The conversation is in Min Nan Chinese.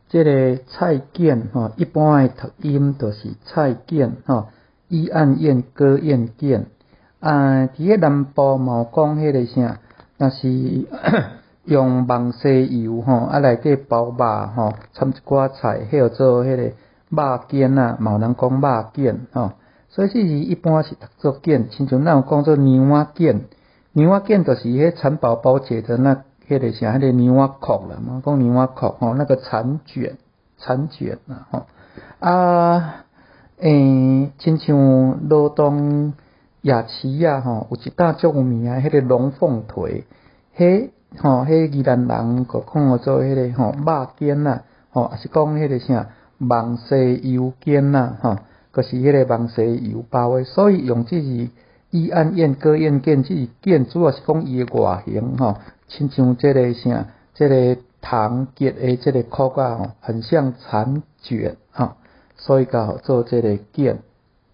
這个菜卷吼，一般的讀音就是菜卷吼，伊按燕歌燕卷。啊，佇咧南部嘛有講彼个啥，若是用蠓絲油吼，啊內底包肉吼，摻一寡菜，彼號做彼個肉卷仔，嘛有人講肉卷吼。所以這字一般是讀做卷，親像咱有講做娘仔卷，娘仔卷就是彼蠶寶寶結的那彼个啥，彼个娘仔殼啦，嘛講娘仔殼吼，那個蠶卷，蠶卷啦吼。啊，親像羅東夜市仔吼，有一搭足有名的彼個龍鳳腿，彼吼，彼宜蘭人閣講做彼个吼肉卷仔，吼，抑是講彼個啥蠓絲油卷仔吼，閣是彼個蠓絲油包的，所以用這字伊按燕歌燕卷，這字卷主要是講伊的外形吼，親像這个啥，這个蟲結的這个殼仔吼，很像蠶卷吼，所以才號做這个卷。